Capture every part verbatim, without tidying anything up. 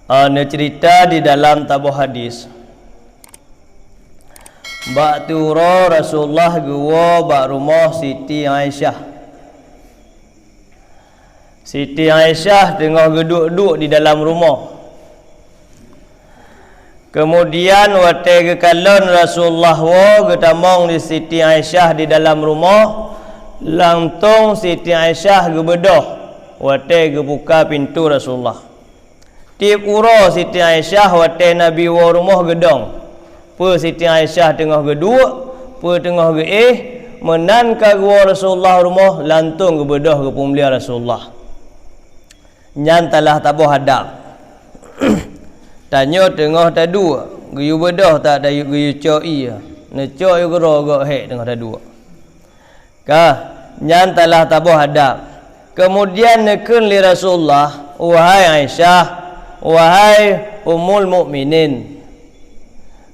Ah, neucerita di dalam saboh hadis, bak uroe Rasulullah geuwoe bak rumoh Siti Aisyah. Siti Aisyah teungoh geuduek-duek di dalam rumoh. Keumudian watée geukalon Rasulullah woe geutamong di Siti Aisyah di dalam rumoh, langsong Siti Aisyah geubeudôh watée geubuka pintoe Rasulullah. Tieb uroe Siti Aisyah watée Nabi woe rumoh geudong, peue Siti Aisyah teungoh geuduek, peue teungoh geuéh, meunan ka geuwoe Rasulullah rumoh langsong geubeudôh geupeumilia Rasulullah. Nyan salah saboh adab. Tanyoe teungoh taduek, geuyue beudôh that geuyue cok ié, neucok ié keudroe gok hék teungoh taduek. Ka, nyan salah saboh adab. Keumudian neukheun lé Rasulullah, "Wahai Aisyah, wahai Ummul Mukminin,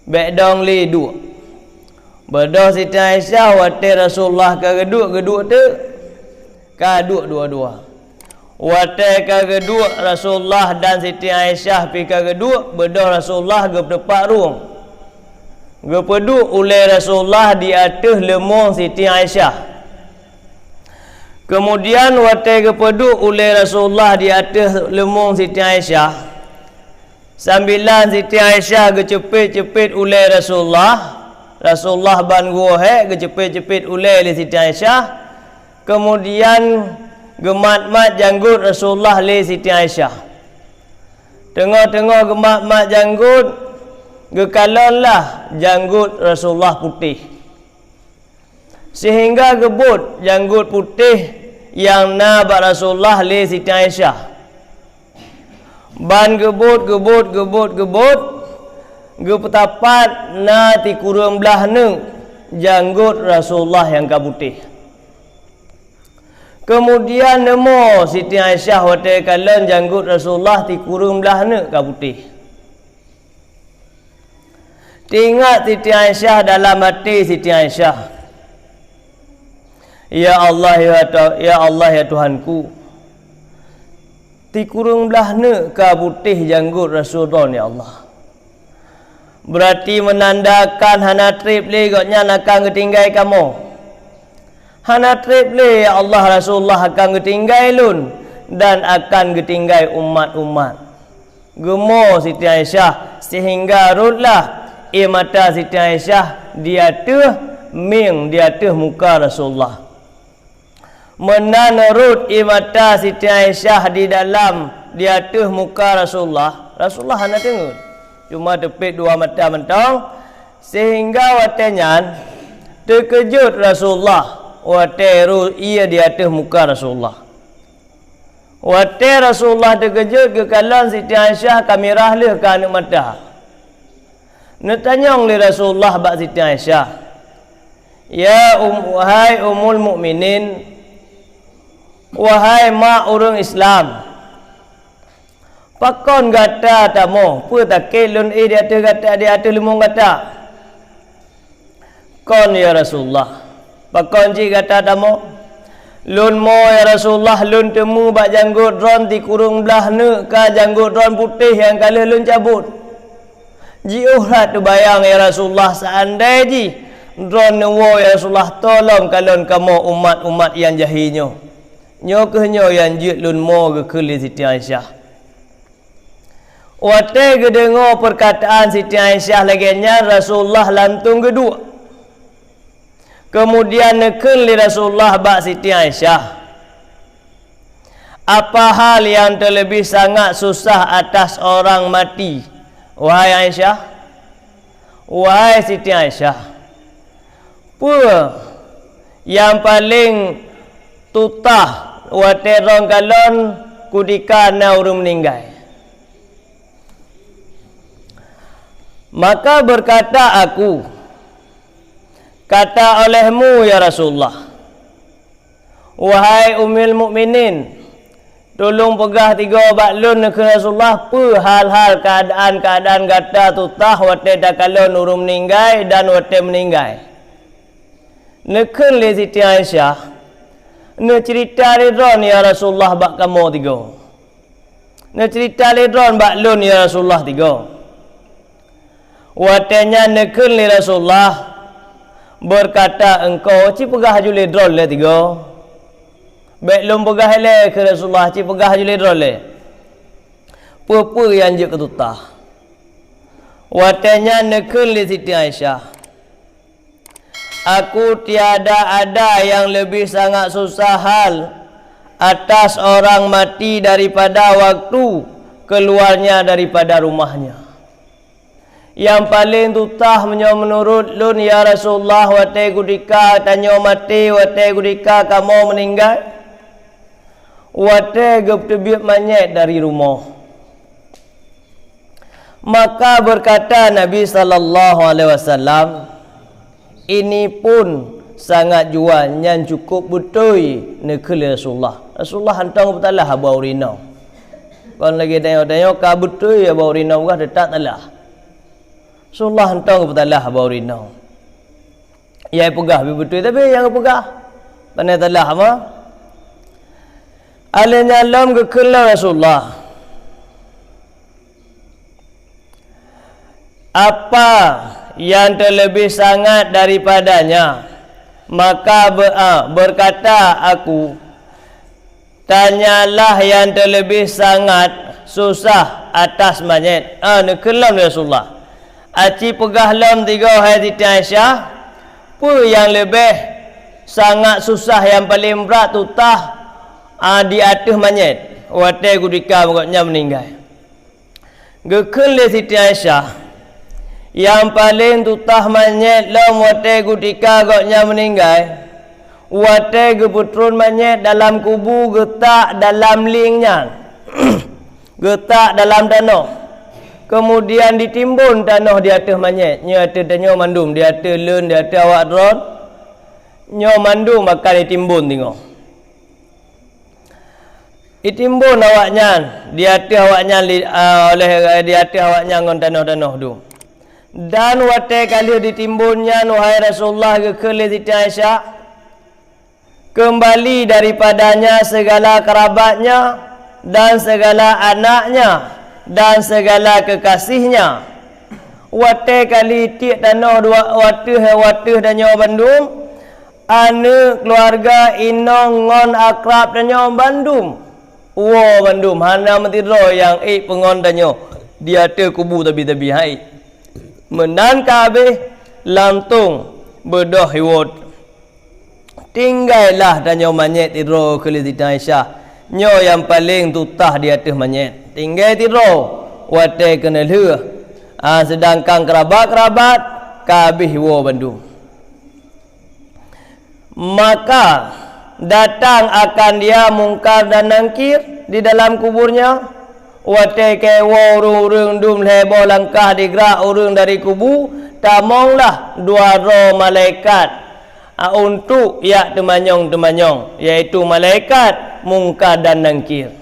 bék dong lé duek." Beudôh Siti Aisyah watée Rasulullah ka geuduek, geuduek teuk, ka duek dua-dua. Watée ka geuduek Rasulullah dan Siti Aisyah pih ka geuduek, beudôh Rasulullah geupeuteupat rueng. Geupeuduek ulée Rasulullah di ateueh leumong Siti Aisyah. Keumudian watée geupeuduek ulée Rasulullah di ateueh leumong Siti Aisyah, sambilan Siti Aisyah geuceupet-ceupet ulée Rasulullah, Rasulullah ban geuwoe hék geuceupet-ceupet ulée lé Siti Aisyah, keumudian geumat-mat janggot Rasulullah lé Siti Aisyah. Teungoh-teungoh geumat-mat janggot, geukalonlah janggot Rasulullah putéh. Seuhingga geubot janggot putéh nyang na bak Rasulullah lé Siti Aisyah. Ban geubot, geubot, geubot, geubot, geupeutapat na sikureueng blaih neuk janggot Rasulullah nyang ka putéh. Keumudian neumo Siti Aisyah watée kalon janggot Rasulullah sikureueng blaih neuk ka putéh. Teuingat Siti Aisyah dalam até Siti Aisyah, "Ya Allah, ya Ta-, ya Allah, ya Tuhanku, sikureueng blaih neuk ka putéh janggot Rasulullah, ya Allah. Beurati meunandakan hana treb lé gobnyan akan geutinggai kamoe. Hana treb lé, ya Allah, Rasulullah akan geutinggai lôn dan akan geutinggai umat-umat." Geumo Siti Aisyah seuhingga rhotlah ié mata Siti Aisyah di ateueh mieng, di ateueh muka Rasulullah. Meunan rhot ié mata Siti Aisyah di dalam, di ateueh muka Rasulullah, Rasulullah hana teungeut, cuma teupet dua mata mantong, seuhingga watée nyan teukeujot Rasulullah watée rhot ié di ateueh muka Rasulullah. Watée Rasulullah teukeujot geukalon Siti Aisyah ka mirah lheueh ka aneuk mata. Neutanyong lé Rasulullah bak Siti Aisyah, "Ya um, wahai Ummul Mukminin, wahai mak ureuëng Islam, pakon gata tamoe? Peue sakét lôn éh di ateueh gata, di ateueh leumong gata?" "Kon, ya Rasulullah." "Pakon cit gata tamoe?" "Lôn mo, ya Rasulullah, lôn teumé bak janggot droen sikureueng blaih neuk ka janggot droen putéh nyang ka lheueh lôn cabot. Jiôh that teubayang, ya Rasulullah, seandai jih droen neuwoe, ya Rasulullah, tolong kalon kamoe umat-umat nyang jahé nyoe." Nyoe kheueh nyoe nyang jeuet lôn mo, geukheun lé Siti Aisyah. Watée geudeungoe peurkataan Siti Aisyah lagée nyan, Rasulullah lantong geuduek. Keumudian neukheun lé Rasulullah bak Siti Aisyah, "Apa hal yang terlebih sangat susah atas orang mati, wahai Aisyah?" "Wahai Siti Aisyah, peue nyang paleng tutah watée droen kalon kutika na ureuëng meuninggai?" Maka berkata aku, "Kata olehmu, ya Rasulullah, wahai Ummul Mukminin, tulông peugah tigoe bak lôn," neukheun Rasulullah, "peue hal-hal keuadaan-keuadaan gata tutah watée takalon ureuëng meuninggai dan watée meuninggai?" Neukheun lé Siti Aisyah, "Neuceurita lé droen, ya Rasulullah, bak kamoe tigoe." Neuceurita lé droeneuh bak lôn, ya Rasulullah, tiga. Watée nyan neukheun lé Rasulullah, beukata, "Engkau ci peugah aju lé droeneuh lé tiga." "Bék lôn peugah ilée," kheun Rasulullah, "ci peugah aju lé droeneuh lé. Peue-peue nyang jeuet keu tutah." Watée nyan neukheun lé Siti Aisyah, "Aku tiada ada yang lebih sangat susah hal atas orang mati daripada waktu keluarnya daripada rumahnya." Nyang paleng tutah meunyoe meunurot lôn, ya Rasulullah, watée geutika tanyoe maté, watée geutika kamoe meuninggai, watée geuteubiet manyét dari rumoh. Maka beukata Nabi sallallahu alaihi wasallam, "Ini pun sangat jua, nyan cukup beutôi," neukheun lé Rasulullah. Rasulullah hantom geupeutalah haba ureuëng inong. Kon lagée tanyoe-tanyoe ka beutôi haba ureuëng inong, peugah teutap talah. Rasulullah hantom geupeutalah haba ureuëng inong. Nyang peugah pih beutôi, tapi nyang geupeugah pane talah ma. Alheuh nyan lom geukheun lom Rasulullah, "Apa yang terlebih sangat daripadanya?" Maka be-, a, berkata aku, "Tanyalah yang terlebih sangat susah atas manyét." A, neukheun lom lé Rasulullah, "Aci peugah lom tiga, hai Siti Aisyah, peue nyang leubeh sangat susah, nyang paleng brat tutah, a, di ateueh manyét, watée geutika gobnyan meuninggai?" Geukheun lé Siti Aisyah, "Nyang paleng tutah manyét lom watée geutika gobnyan meuninggai, watée geupeutron manyét dalam kubu, geutak dalam lieng nyan, geutak dalam tanoh, keumudian ditimbon tanoh di ateueh manyét, nyoe ateueh tanyoe mandum, di ateueh lôn, di ateueh awak droen, nyoe mandum akan ditimbon singoh." Itimbon awaknyan di ateueh awaknyan li-, a, oleh, di ateueh awaknyan ngon tanoh-tanoh dum. Dan watée ka lheueh ditimbon nyan, wahai Rasulullah, geukheun lé Siti Aisyah, keumbali daripadanya segala kerabatnya dan segala anaknya dan segala kekasihnya. Watée ka lheueh tiek tanoh dua, wateueh, wateueh tanyoe bandum, aneuëk, keuluwarga, inong ngon akrab tanyoe bandum, woe bandum, hana meusidroe nyang ék peungon tanyoe di ateueh kubu tabi-tabi, hai. Meunan ka habéh, langsong beudôh hiwot. Tinggailah tanyoe manyét sidroe, kheun lé Siti Aisyah. Nyoe nyang paleng tutah di ateueh manyét. Tinggai sidroe, watée keuneulheueh. A, seudangkan keurabat-keurabat ka habéh woe bandum. Maka datang akan dia Mungkar dan Nangkir di dalam kuburnya. Watée ka woe ureuëng-ureuëng dum lhée boh langkah digrak ureuëng dari kubu, tamonglah dua droe malaikat, a, untuk jak teumanyong-teumanyong, yaitu malaikat Mungkar dan Nangkir.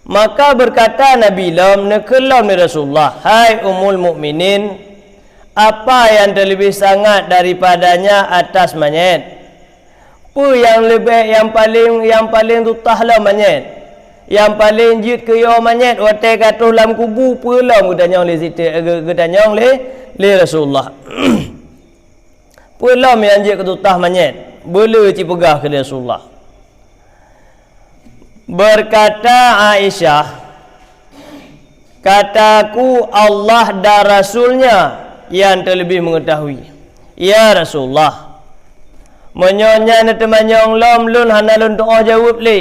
Maka beukata Nabi lom, neukheun lom lé Rasulullah, "Hai Ummul Mukminin, apa nyang teuleubeh sangat daripadanya atas manyét? Peue nyang leubeh, nyang paleng, nyang paleng tutah lom manyét? Nyang paleng jeuet keu yoe manyét watée ka troh lam kubu, peue lom?" Geutanyong lé Siti, geu-, geutanyong lé, lé Rasulullah. Peue lom nyang jeuet keu tutah manyét? Beuleu ci peugah, kheun lé Rasulullah. Beukata Aisyah, "Kataku Allah dan Rasul-Nya nyang teuleubeh meungeutahui." "Ya Rasulullah, meunyoe nyan neuteumanyong lom, lôn hana lôn tuoh jaweueb lé.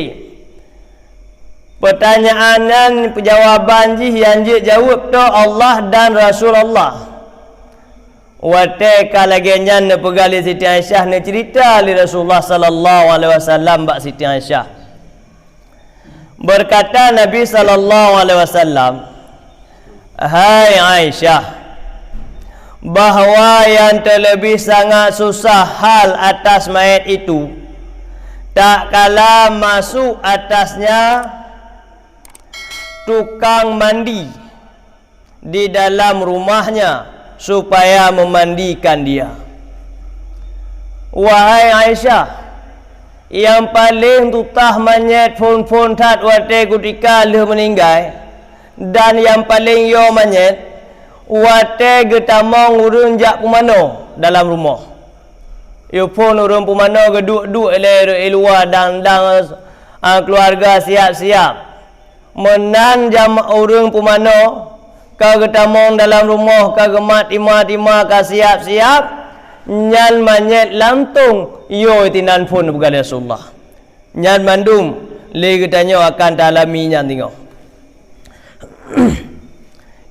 Peutanyaan nyan, peujawaban jih nyang jeuet jaweueb toh Allah dan Rasul Allah." Watée ka lagée nyan neupeugah lé Siti Aisyah, neuceurita lé Rasulullah sallallahu alaihi wasallam bak Siti Aisyah. Beukata Nabi sallallahu alaihi wasallam, "Hai Aisyah, bahwa nyang teuleubeh sangat susah hal atas manyét itu, tatkala masuk atasnya tukang mandi di dalam rumahnya supaya memandikan dia." Wahai Aisyah, Nyang paleng tutah manyét phon-phon that watée kutika lheueh meuninggai, dan nyang paleng yo manyét watée geutamong ureuëng jak pumanoe dalam rumoh. Yue phon ureuëng pumanoe geuduek-duek lé i luwa dan, dan, a, keuluwarga siab-siab. Meunan jam ureuëng pumanoe ka geutamong dalam rumoh, ka geumat tima-tima, ka siab-siab, nyan manyét lantong yo itinan phon peugah lé Rasulullah. Nyan mandum lé geutanyoe akan taalami nyan singoh.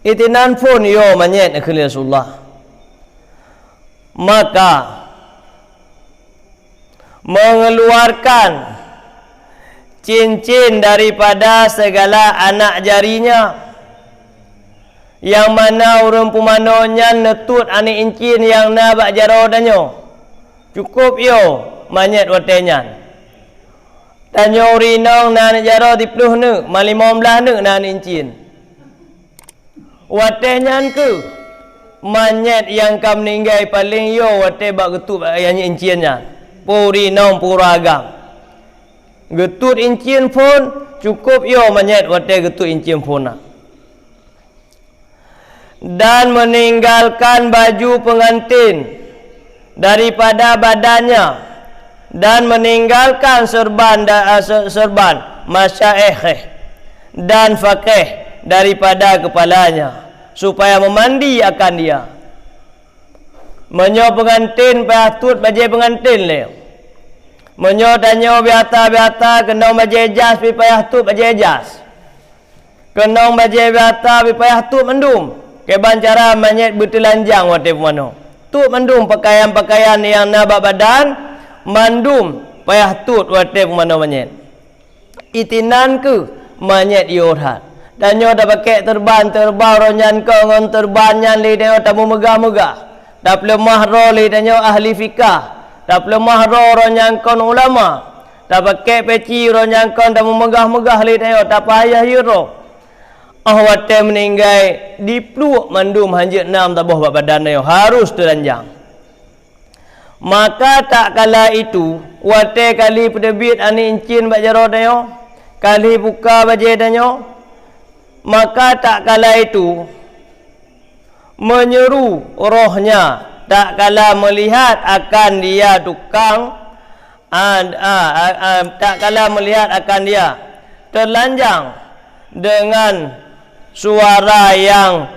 Itinan phon yo manyét, kheun lé Rasulullah. Maka mengeluarkan cincin daripada segala anak jarinya, nyang mana ureuëng pumanoe nyan neutot aneuk incin nyang na bak jaroe tanyoe. Cukôp yo manyét watée nyan. Tanyoe ureuëng inong na aneuk jaroe siplôh neuk, ma limong blaih neuk na aneuk incin. Watée nyan kheueh manyét nyang ka meuninggai paleng yo watée bak geutot aneuk incin nyan. Peue ureuëng inong, peue ureuëng agam. Geutot incin phon, cukôp yo manyét watée geutot incin phon na. Dan meninggalkan baju pengantin daripada badannya, dan meninggalkan serban da-, eh, se-, serban, masyaih, dan fakih daripada kepalanya, supaya memandi akan dia. Meunyoe pengantin payah tot bajée pengantin lé. Meunyoe tanyoe biasa-biasa keunong bajée jas pih payah tot bajée jas. Keunong bajée biasa pih payah tot mandum. Kiban cara manyét beuteulanjang watée pumanoe. Tot mandum pakaian-pakaian nyang na bak badan, mandum payah tot watée pumanoe manyét. Itinan kheueh manyét yo that. Tanyoe tapakée teurban, teurban roh nyan kon ngon teurban nyan lé tanyoe tameumeugah-meugah. Tapeuleumah droe lé tanyoe ahli fikah. Tapeuleumah droe roh nyan kon ulama. Tapakée peci roh nyan kon tameumeugah-meugah lé tanyoe, tapayah yo roh. Óh watée meuninggai, dipluek mandum hanjeuet nam saboh bak badan tanyoe, harôh teulanjang. Maka tatkala itu, watée ka lheueh peuteubiet aneuk incin bak jaroe tanyoe, ka lheueh buka bajée tanyoe, maka tatkala itu, meunyeuru rohnya tatkala meulihat akan dia tukang, a, a, a, a, tatkala meulihat akan dia teulanjang dengan suara nyang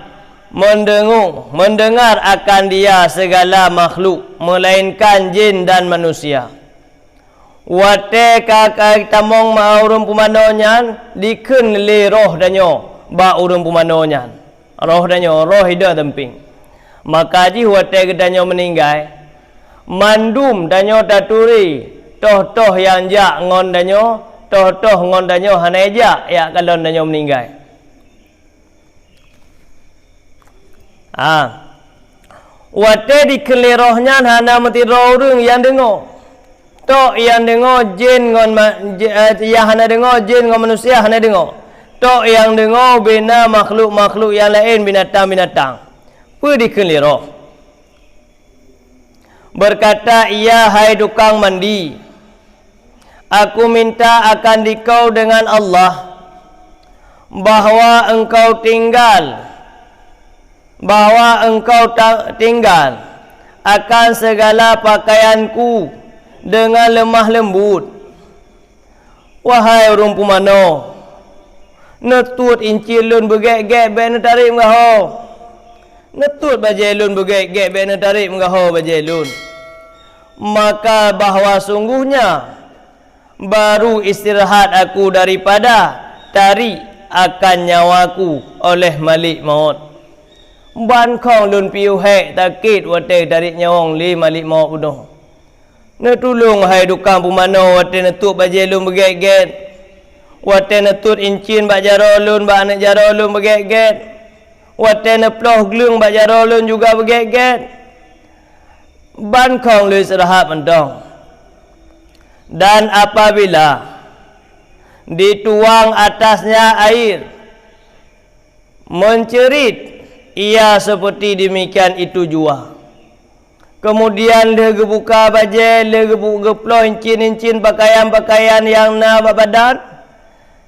mendengung, mendengar akan dia segala makhluk, melainkan jin dan manusia. Watée ka, ka tamong ma ureuëng pumanoe nyan, dikheun lé roh tanyoe bak ureuëng pumanoe nyan. Roh tanyoe, roh idong teumping. Maka jih watée geutanyoe meuninggai, mandum tanyoe taturi toh-toh nyang jak ngon tanyoe, toh-toh ngon tanyoe hana jak, jak kalon tanyoe meuninggai. Ha. Watée dikheun lé roh nyan hana meusidroe ureuëng nyang deungoe. Tok nyang deungoe jén ngon ma-, j-, eh, nyang hana deungoe jén ngon manusia hana deungoe. Tok nyang deungoe bina makhluk-makhluk nyang laén, binatang-binatang. Peue dikheun lé roh? Beukata ia, "Hai tukang mandi, aku minta akan dikau dengan Allah bahwa engkau tinggal, bahwa engkau ta-, tinggal akan segala pakaianku dengan lemah lembut." Wahai ureuëng pumanoe, neutot incin lôn beugét-gét bék neutarek meugaho. Neutot bajée lôn beugét-gét bék neutarek meugaho bajée lôn. Maka bahwa sungguhnya baru istirahat aku daripada tarik akan nyawaku oleh Malik Maut. Ban khong lôn piôh hék sakét watée tarek nyawöng lé Malik Maut bunoe. Neutulông hai tukang pumanoe watée neutot bajée lôn beugét-gét, watée neutot incin bak jaroe lôn, bak aneuëk jaroe lôn beugét-gét, watée neuploh gleueng bak jaroe lôn juga beugét-gét. Ban khong lôn istirahat mantong. Dan apabila dituang atasnya air, mencerit ia seperti demikian itu jua. Keumudian lheueh geubuka bajée, lheueh geubu-, geuploh incin-incin pakaian-pakaian nyang na bak badan,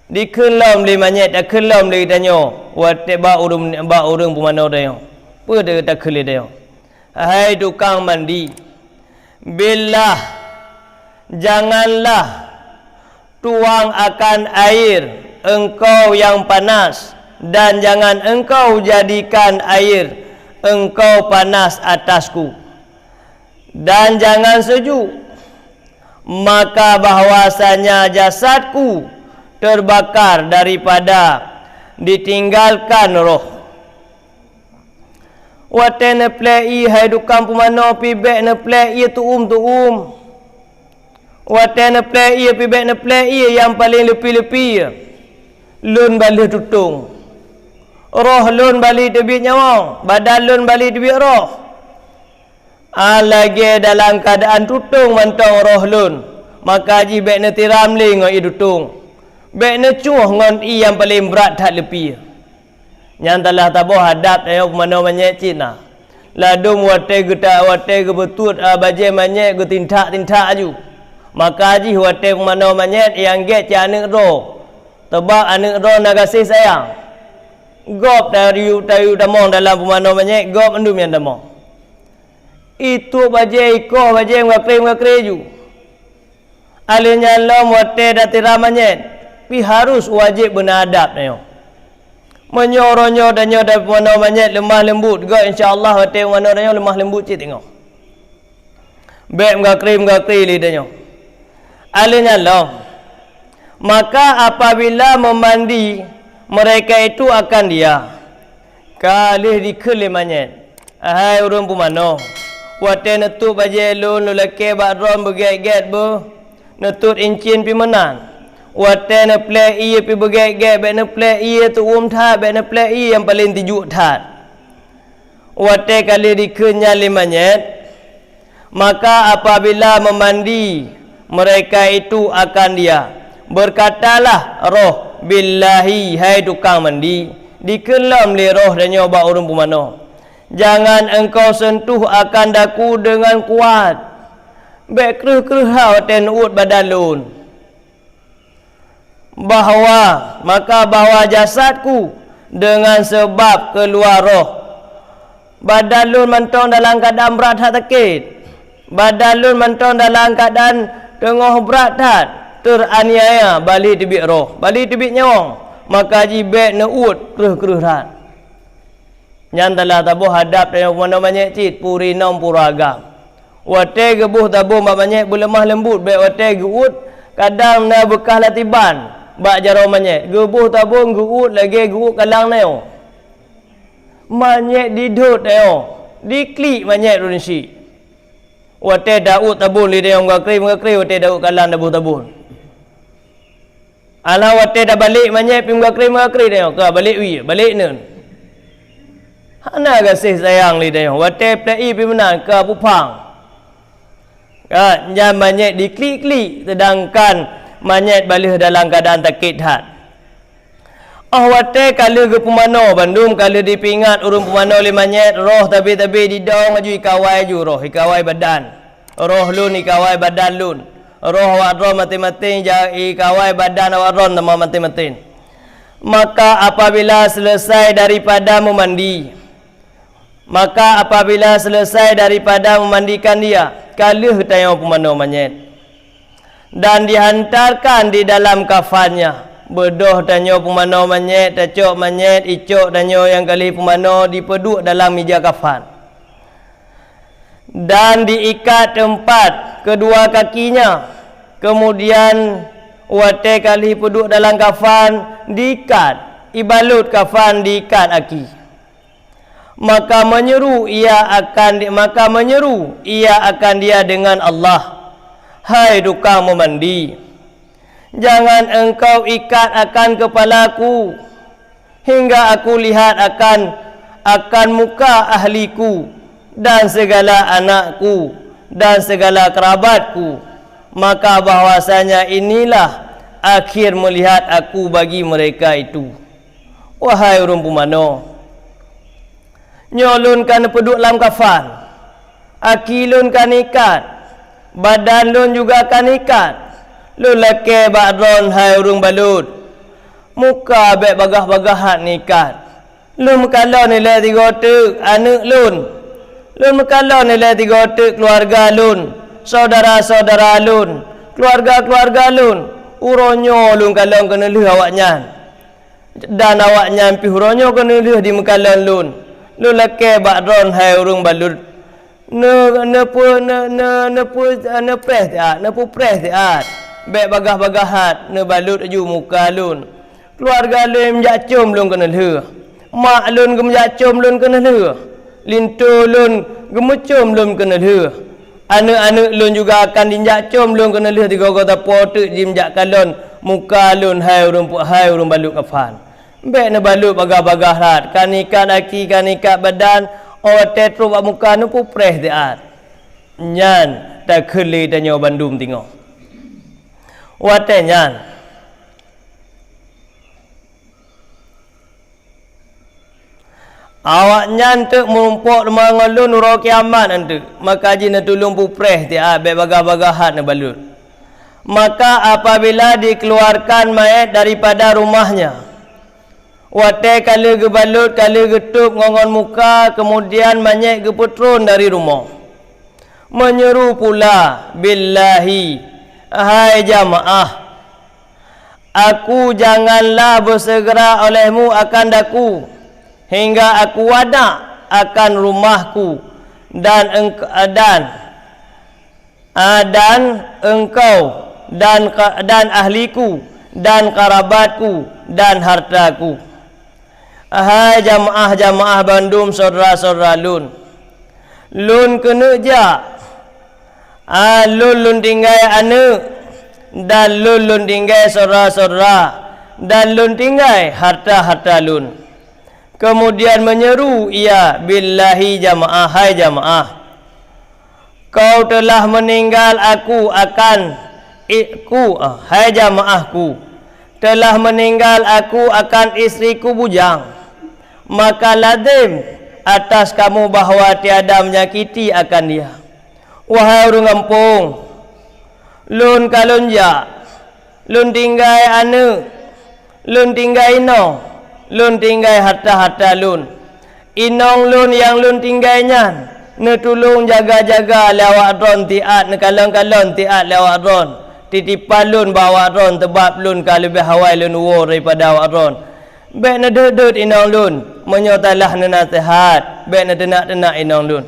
dikheun lom lé manyét, takheun lom lé geutanyoe, watée bak ureuëng, bak ureuëng pumanö tanyoe. Peue takheun lé tanyoe? Hai tukang mandi, billah, janganlah tuang akan air engkau yang panas, dan jangan engkau jadikan air engkau panas atasku, dan jangan sejuk, maka bahwasanya jasadku terbakar daripada ditinggalkan roh. Watée neuplée ié hai tukang pumanö, pih bék neuplée ié tuum-tuum. Watée neuplée ié, pih bék neuplée ié nyang paleng leupie-leupie. Lôn baleueh tutong. Roh lôn baleueh teubiet nyawöng, badan lôn baleueh teubiet roh. A lagée dalam keuadaan tutong mantong roh lôn, maka jih bék neutiram lé ngon ié tutong. Bék neucuh ngon ié nyang paleng brat that leupie. Nyan talah taboh adab tanyoe pumanö manyét cit na. Ladôm watée geuta-, watée geubeutuet, a, bajée manyét geutintak-tintak aju. Maka jih watée pumanö manyét nyang gét cit aneuëk droe. Teubab aneuëk droe na gaséh sayang. Gob tayue-tayue tamong dalam pumanö manyét, gob mandum nyang tamong. Ituek bajée, ikoh bajée meugakré-meugakré ju. Alheuh nyan lom watée tatiram manyét, pih harus wajéb beuna adab tanyoe. Meunyoe uroe nyoe tanyoe tapumanö manyét leumah leumbot, göt insya Allah watée pumanö tanyoe leumah leumbot cit teungoh. Bék meugakré-meugakré lé tanyoe. Alheuh nyan lom, maka apabila meumandi, mereka itu akan dia. Ka lheueh dikheun lé manyét, hai ureuëng pumanö, watée neutôb bajée lôn, lôn lakée bak droeneuh beugét-gét beuh, neutôb incin pih meunan. Watée neuplée ié pih beugét-gét, bék neuplée ié tuum that, bék neuplée ié nyang paleng teujuk that. Watée ka lheueh dikheun nyan lé manyét, maka apabila meumandi, mereka itu akan dia, berkatalah roh, "Billahi, hai tukang mandi, dikheun lom lé roh tanyoe bak ureuëng pumanö, jangan engkau sentuh akan daku dengan kuat. Bék kreueh-kreueh that watée neuuet badan lôn." Bahwa, maka bahwa jasadku dengan sebab keuluwa roh. Badan lôn mantong dalam keuadaan brat that sakét. Badan lôn mantong dalam keuadaan teungoh brat that, teuraniaya, baleueh teubiet roh, baleueh teubiet nyawöng, maka jih bék neuuet kreueh-kreueh that. Nyan talah taboh adab tanyoe pumanö manyét cit, puri nöm pura agam. Watée geuboh tabông bak manyét beuleumah leumbot, bék watée geuuet kadang na beukah latiban bak jaroe manyét. Geuboh tabông geuuet lagée geuuet kalang nyoe. Manyét didhôt nyoe, diklik manyét rôh nyoe syiek. Watée tauet tabông lé tanyoe meugakré-meugakré watée tauet kalang taboh tabông. Alah watée tabalek manyét pih meugakré-meugakré tanyoe, ka balek wie, balek neuen. Hana gaséh sayang lé tanyoe, watée plée ié pih meunan ka puphang. Ka, nyan manyét diklik-klik, seudangkan manyét baleueh dalam keuadaan sakét that. Óh watée ka lheueh geupumanö, bandum ka lheueh dipeuingat ureuëng pumanö lé manyét, roh tabe-tabe didong laju ikawai ju roh, ikawai badan. Roh lôn ikawai badan lôn. Roh awak droe maté-maté ja-, ikawai badan awak droe teuma maté-maté. Maka apabila selesai daripada meumandi, maka apabila selesai daripada memandikan dia, ka lheueh tanyoe pumanö manyét. Dan dihantarkan di dalam kafannya. Beudôh tanyoe pumanö manyét, tacok manyét, icok tanyoe nyang ka lheueh pumanö dipeuduek dalam mija kafan. Dan diikat teumpat keudua kakinya. Keumudian, watée ka lheueh peuduek dalam kafan, diikat, ibalot kafan diikat aki. Maka meunyeru ia akan di-, maka meunyeru ia akan dia dengan Allah, "Hai tukang meumandi, jangan engkau ikat akan keupalaku, hingga aku lihat akan, akan muka ahliku, dan segala anakku, dan segala kerabatku, maka bahwasanya inilah akhir melihat aku bagi mereka itu." Wahai ureuëng pumanö, nyoe lôn ka neupeuduek lam kafan. Aki lôn ka nikat, badan lôn juga ka nikat. Lôn lakée bak droen hai ureuëng balot. Muka bék bagah-bagah that nikat. Lôn meukalon ilée tigoe teuk aneuëk lôn. Lôn meukalon ilée tigoe teuk keuluwarga lôn, syedara-syedara lôn, keuluwarga-keuluwarga lôn. Uroe nyoe lôn kalon keuneulheueh awaknyan. Dan awaknyan pih uroe nyoe keuneulheueh jimeukalon lôn. Lôn lakée bak droen hai ureuëng balot. Neu-, neupeu-, ne-, ne-, neupeu-, neupreh siat, neupeupreh siat. Bék bagah-bagah that, neubalot laju muka lôn. Keuluwarga lôn meujak com lôn keuneulheueh. Mak lôn geumeujak com lôn keuneulheueh. Linto lôn geumeucom lôn keuneulheueh. Aneuëk-aneuëk lôn juga akan jijak com lôn keuneulheueh sigoe-goe sapoe teuk jimeujak kalon muka lôn hai ureuëng pu-, hai ureuëng balot kafan. Bék neubalot bagah-bagah that, ka nikat aki, ka nikat badan, óh watée trok bak muka neupeupreh siat. Nyan takheun lé tanyoe bandum tingoh. Watée nyan, awaknyan teuk meurumpok teuma ngon lôn uroe kiamat nyan teuk, maka jih neutulông pupreh siat, bék bagah-bagah that neubalot. Maka apabila dikeluarkan manyét daripada rumahnya, watée ka lheueh geubalot, ka lheueh geutôb ngon, ngon muka, keumudian manyét geupeutron dari rumoh, meunyeuru pula, "Billahi, hai jamaah, aku janganlah beuseugera olehmu akan daku, hingga aku wadak akan rumahku dan engk-, dan, a, dan engkau dan ka-, dan ahliku dan karabatku dan hartaku." Hai jamaah-jamaah bandum syedara-syedara lôn! Lôn keuneuk jak. A, lôn, lôn tinggai aneuëk, dan lôn, lôn tinggai syedara-syedara, dan lôn tinggai harta-harta lôn. Keumudian meunyeuru ia, "Billahi jamaah, hai jamaah! Kau telah meuninggai aku akan i-, ku, hai jamaahku, telah meuninggai aku akan istriku bujang, maka lazem atas kamu bahwa tiada menyakiti akan dia." Wahai ureuëng gampông, lôn ka lôn jak, lôn tinggai aneuëk, lôn tinggai inong, lôn tinggai harta-harta lôn. Inong lôn nyang lôn tinggai nyan neutulông jaga-jaga lé awak droen siat, neukalon-kalon siat lé awak droen. Titipan lôn bak awak droen, sabab lôn ka leubeh awai lôn woe daripada awak droen. Bék neudeuet-deuet inong lôn, meunyoe salah neunaseuhat, bék neuteunak-teunak inong lôn.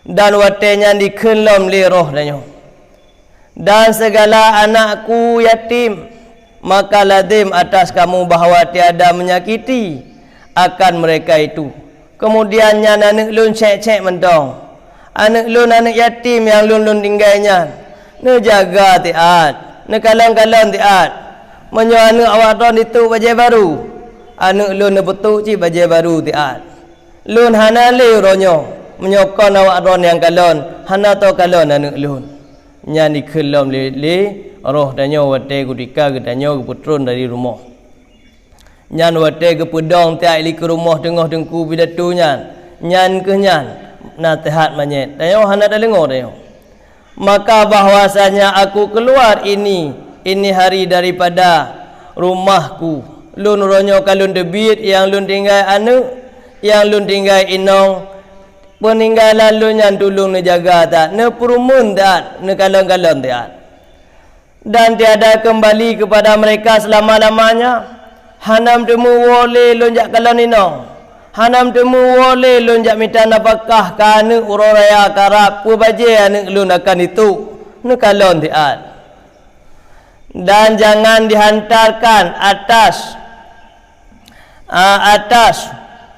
Dan watée nyan dikheun lom lé roh tanyoe, "Dan segala anakku yatim, maka lazem atas kamu bahwa tiada menyakiti akan mereka itu." Keumudian nyan aneuëk lôn cék-cék mantong. Aneuëk lôn, aneuëk yatim nyang lôn, lôn tinggai nyan, neujaga siat, neukalon-kalon siat. Meunyoe aneuëk awak droen jitôk bajée barô, aneuëk lôn neupeutok cit bajée barô siat. Lôn hana lé uroe nyoe, meunyoe kon awak droen nyang kalon, hana teukalon aneuëk lôn. Nyan dikheun lom lé, lé roh tanyoe watée kutika geutanyoe geupeutron dari rumoh. Nyan watée geupeudong tiak likeu rumoh teungoh teungku pidato nyan, nyan kheueh nyan naseuhat manyét. Tanyoe hana teudeungoe tanyoe. Maka bahwasanya aku keluar ini, ini hari daripada rumahku. Lôn uroe nyoe ka lôn teubiet, nyang lôn tinggai aneuëk, nyang lôn tinggai inong, peuninggalan lôn nyan tulông neujaga that, neupeurumeuen that, neukalon-kalon that. Dan tiada kembali kepada mereka selama-lamanya. Hana meuteumé woe lé lôn jak kalon inong. Hana meuteumé woe lé lôn jak mita nafakah keu aneuëk uroe raya karab peue bajée aneuëk lôn akan jitôk. Neukalon siat. Dan jangan dihantarkan atas, a, atas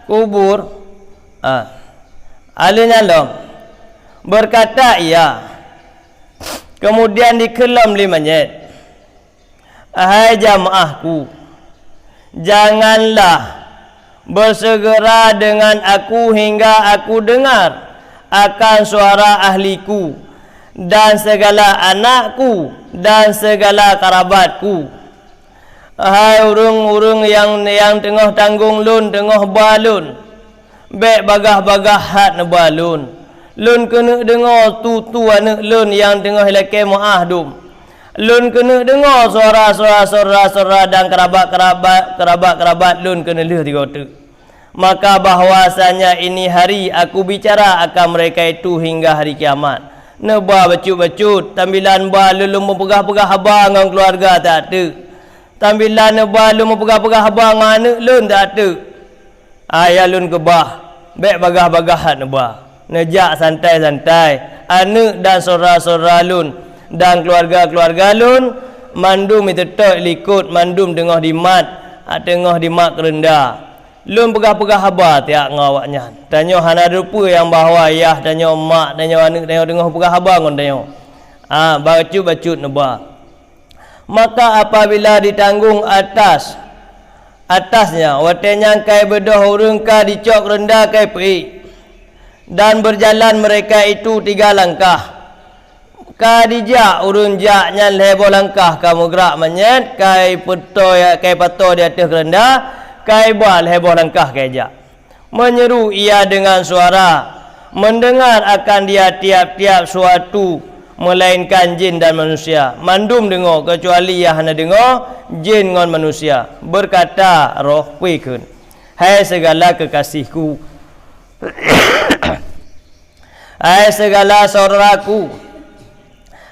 kubur, a, aleuh nyan lom. Berkata ia, kemudian dikheun lom lé manyét, "Hai jamaahku, janganlah bersegera dengan aku hingga aku dengar akan suara ahliku, dan segala anakku, dan segala karabatku." Hai ureuëng-ureuëng nyang, nyang teungoh tanggong lôn, teungoh ba lôn, bék bagah-bagah that neuba lôn. Lôn keuneuk deungoe tutoe aneuëk lôn nyang teungoh ilakée meuáh dum. Lôn keuneuk deungoe suara-suara, suara-suara dan keurabat-keurabat, keurabat-keurabat lôn keuneuk lheueh tigoe teuk. Maka bahwasanya ini hari aku bicara akan mereka itu hingga hari kiamat. Neuba bacut-bacut, tambilan ba lôn lôn meupeugah-peugah haba ngon keuluwarga that teuk. Tambilan neuba lôn meupeugah-peugah haba ngon aneuëk lôn that teuk. Ayah lôn keubah, bék bagah-bagah that neuba. Neujak santai-santai. Aneuëk dan syedara-syedara lôn dan keuluwarga-keuluwarga lôn, mandum jiteutôt likot, mandum teungoh dimat, teungoh dimat keureunda. Lôn peugah-peugah haba tiak ngon awaknyan. Tanyoe hana teupeue nyang bahwa yah tanyoe, mak tanyoe, aneuëk tanyoe teungoh peugah haba ngon tanyoe. Ah, bacut-bacut neuba. Maka apabila ditanggong atas, atasnya, watée nyan kai beudôh ureuëng ka dicok keureunda kai peuék, dan berjalan mereka itu tiga langkah. Ka dijak ureuëng jak nyan lhée boh langkah ka meugrak manyét, kai peutoe, kai patoe di ateueh keureunda, kai ba lhée boh langkah kai jak. Menyeru ia dengan suara, mendengar akan dia tiap-tiap suatu, melainkan jin dan manusia. Mandum deungoe, kecuali ia hana deungoe, jin ngon manusia. Berkata roh, peue kheun, "Hai segala kekasihku, hai segala saudaraku,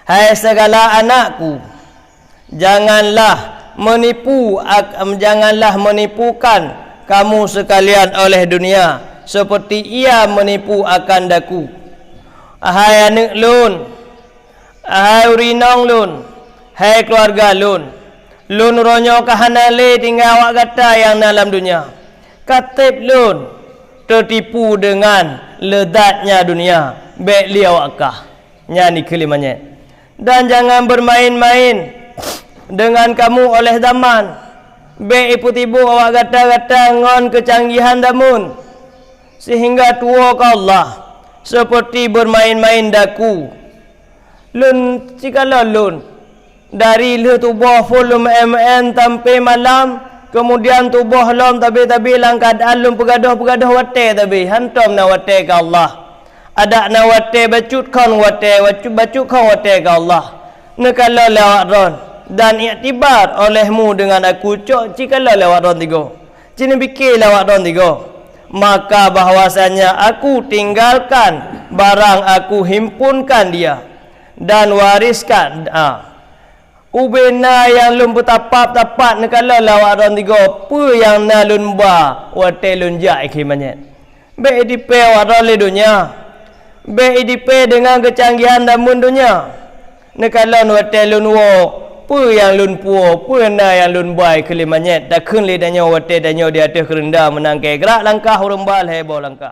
hai segala anakku, janganlah menipu ak-, janganlah menipukan kamu sekalian oleh dunia seperti ia menipu akan daku. Hai aneuëk lôn, hai ureuëng inong lôn, hai keuluwarga lôn, lôn uroe nyoe ka hana lé tinggai awak gata nyang na lam dunia. Ka treb lôn teutipu deungon lezatnya dunia, bék lé awak kah." Nyan dikheun lé manyét. Dan jangan bermain-main dengan kamu oleh zaman. Bék ipeutibok awak gata-gata ngon keucanggihan damun, sehingga tuwoe keu Allah, seperti bermain-main daku. Lôn, cikalon lôn, dari lheueh tuboh phon lôn meu'en-meu'en sampoe malam, keumudian tuboh lom tabi-tabi lam keuadaan lôn peugadôh-peugadôh watée tabi, hantom na watée keu Allah. Adak na watée bacut khon watée, bacut, bacut khon watée keu Allah. Neukalon lé awak droe, dan iktibar olehmu deungon aku cok cikalon lé awak droe tigoe. Ci neupike lé awak droe tigoe. Maka bahwasanya aku tinggalkan barang aku himpunkan dia, dan wariskan, ah, ubena nyang lôn peutapat-tapat neukalon lé awak droe tigoe, peue nyang na lôn ba watée lôn jak ikheun manyét. Bék idipée awak droe lé donya. Bék idipée deungon keucanggihan damun donya. Neukalon watée lôn woe, peue nyang lôn puwoe, peue na nyang lôn ba ikheun lé manyét, takheun lé tanyoe watée tanyoe di ateueh keureunda meunan keu grak langkah ureuëng ba lhée boh langkah.